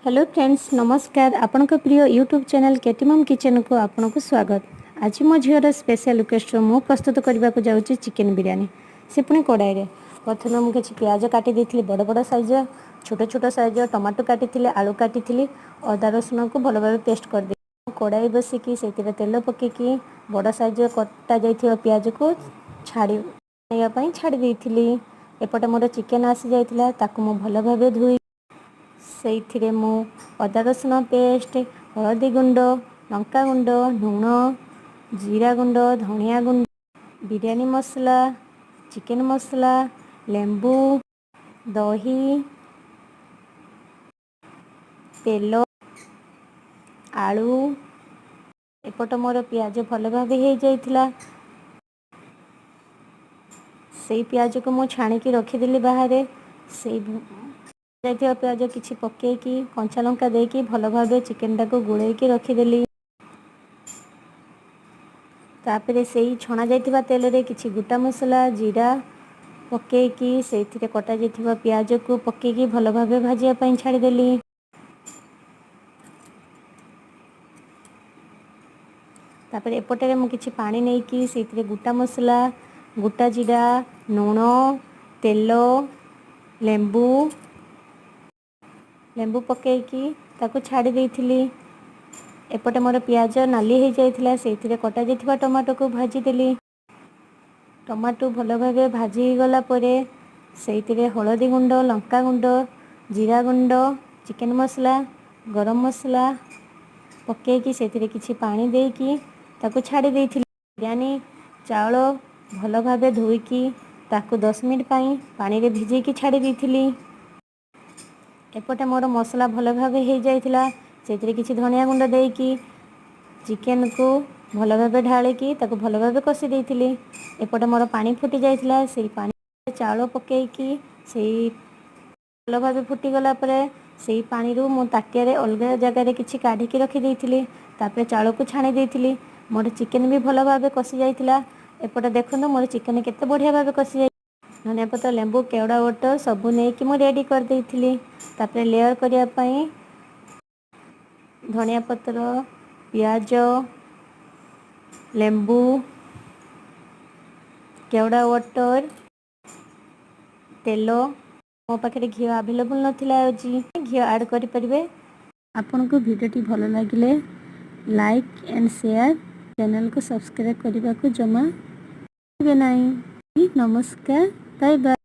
Hello friends, ନମସ୍କାର। ଆପଣଙ୍କ ପ୍ରିୟ YouTube channel କେଟିମମ୍ କିଚେନ୍କୁ ଆପଣଙ୍କୁ ସ୍ୱାଗତ। ଆଜି ମୋ ଝିଅର ସ୍ପେଶାଲ୍ ରିକ୍ୱେଷ୍ଟରୁ ମୁଁ ପ୍ରସ୍ତୁତ କରିବାକୁ ଯାଉଛି ଚିକେନ୍ ବିରିୟାନୀ, ସେ ପୁଣି କଡ଼ାଇରେ। ପ୍ରଥମେ ମୁଁ କିଛି ପିଆଜ କାଟି ଦେଇଥିଲି ବଡ଼ ବଡ଼ ସାଇଜ୍ର, ଛୋଟ ଛୋଟ ସାଇଜ୍ର ଟମାଟୋ କାଟିଥିଲି, ଆଳୁ କାଟିଥିଲି, ଅଦା ରସୁଣକୁ ଭଲ ଭାବେ ପେଷ୍ଟ କରିଦେଇ କଡ଼ାଇ ବସିକି ସେଇଥିରେ ତେଲ ପକାଇକି ବଡ଼ ସାଇଜ୍ର କଟା ଯାଇଥିବା ପିଆଜକୁ ଛାଡ଼ି ନେବା ପାଇଁ ଛାଡ଼ି ଦେଇଥିଲି। ଏପଟେ ମୋର ଚିକେନ୍ ଆସିଯାଇଥିଲା। ତାକୁ ମୁଁ ଭଲ ଭାବେ ଧୋଇ ସେଇଥିରେ ମୁଁ ଅଦା ରସୁଣ ପେଷ୍ଟ, ହଳଦୀ ଗୁଣ୍ଡ, ଲଙ୍କା ଗୁଣ୍ଡ, ଲୁଣ, ଜିରା ଗୁଣ୍ଡ, ଧନିଆ ଗୁଣ୍ଡ, ବିରିୟାନୀ ମସଲା, ଚିକେନ୍ ମସଲା, ଲେମ୍ବୁ, ଦହି, ତେଲ, ଆଳୁ। ଏପଟ ମୋର ପିଆଜ ଭଲ ଭାବେ ହେଇଯାଇଥିଲା। ସେଇ ପିଆଜକୁ ମୁଁ ଛାଣିକି ରଖିଦେଲି ବାହାରେ। ସେଇ ଯାଇଥିବା ପିଆଜ କିଛି ପକେଇକି, କଞ୍ଚା ଲଙ୍କା ଦେଇକି ଭଲ ଭାବେ ଚିକେନଟାକୁ ଗୋଳେଇକି ରଖିଦେଲି। ତାପରେ ସେଇ ଛଣା ଯାଇଥିବା ତେଲରେ କିଛି ଗୋଟା ମସଲା, ଜିରା ପକେଇକି ସେଇଥିରେ କଟା ଯାଇଥିବା ପିଆଜକୁ ପକେଇକି ଭଲ ଭାବେ ଭାଜିବା ପାଇଁ ଛାଡ଼ିଦେଲି। ତାପରେ ଏପଟରେ ମୁଁ କିଛି ପାଣି ନେଇକି ସେଇଥିରେ ଗୋଟା ମସଲା, ଗୋଟା ଜିରା, ଲୁଣ, ତେଲ, ଲେମ୍ବୁ ଲେମ୍ବୁ ପକେଇକି ତାକୁ ଛାଡ଼ି ଦେଇଥିଲି। ଏପଟେ ମୋର ପିଆଜ ନାଲି ହେଇଯାଇଥିଲା। ସେଇଥିରେ କଟା ଯାଇଥିବା ଟମାଟୋକୁ ଭାଜିଦେଲି। ଟମାଟୋ ଭଲ ଭାବେ ଭାଜି ହେଇଗଲା ପରେ ସେଇଥିରେ ହଳଦୀ ଗୁଣ୍ଡ, ଲଙ୍କା ଗୁଣ୍ଡ, ଜିରା ଗୁଣ୍ଡ, ଚିକେନ୍ ମସଲା, ଗରମ ମସଲା ପକେଇକି ସେଥିରେ କିଛି ପାଣି ଦେଇକି ତାକୁ ଛାଡ଼ି ଦେଇଥିଲି। ବିରିୟାନୀ ଚାଉଳ ଭଲ ଭାବେ ଧୋଇକି ତାକୁ 10 ମିନିଟ୍ ପାଇଁ ପାଣିରେ ଭିଜେଇକି ଛାଡ଼ି ଦେଇଥିଲି। ଏପଟେ ମୋର ମସଲା ଭଲ ଭାବେ ହେଇଯାଇଥିଲା। ସେଥିରେ କିଛି ଧନିଆ ଗୁଣ୍ଡ ଦେଇକି ଚିକେନକୁ ଭଲ ଭାବେ ଢାଳିକି ତାକୁ ଭଲ ଭାବେ କଷି ଦେଇଥିଲି। ଏପଟେ ମୋର ପାଣି ଫୁଟି ଯାଇଥିଲା। ସେଇ ପାଣି ଚାଉଳ ପକେଇକି ସେଇ ଭଲ ଭାବେ ଫୁଟିଗଲା ପରେ ସେଇ ପାଣିରୁ ମୁଁ ତାଟିଆରେ ଅଲଗା ଜାଗାରେ କିଛି କାଢ଼ିକି ରଖିଦେଇଥିଲି। ତାପରେ ଚାଉଳକୁ ଛାଣି ଦେଇଥିଲି। ମୋର ଚିକେନ ବି ଭଲ ଭାବେ କଷି ଯାଇଥିଲା। ଏପଟେ ଦେଖନ୍ତୁ, ମୋର ଚିକେନ କେତେ ବଢ଼ିଆ ଭାବେ କଷି ଯାଇ ଧନିଆ ପତ୍ର, ଲେମ୍ବୁ, କେଉଡ଼ା ୱାଟର ସବୁ ନେଇକି ମୁଁ ରେଡ଼ି କରିଦେଇଥିଲି। ତାପରେ ଲେୟର କରିବା ପାଇଁ ଧନିଆ ପତ୍ର, ପିଆଜ, ଲେମ୍ବୁ, କେଉଡ଼ା ୱାଟର, ତେଲ। ମୋ ପାଖରେ ଘିଅ ଆଭେଲେବୁଲ୍ ନଥିଲା ଆଜି, ଘିଅ ଆଡ଼୍ କରିପାରିବେ। ଆପଣଙ୍କୁ ଭିଡ଼ିଓଟି ଭଲ ଲାଗିଲେ ଲାଇକ୍ ଆଣ୍ଡ ସେୟାର, ଚ୍ୟାନେଲକୁ ସବସ୍କ୍ରାଇବ୍ କରିବାକୁ ଜମା ଭୁଲିବେ ନାହିଁ। ନମସ୍କାର, ବାଏ ବାଏ।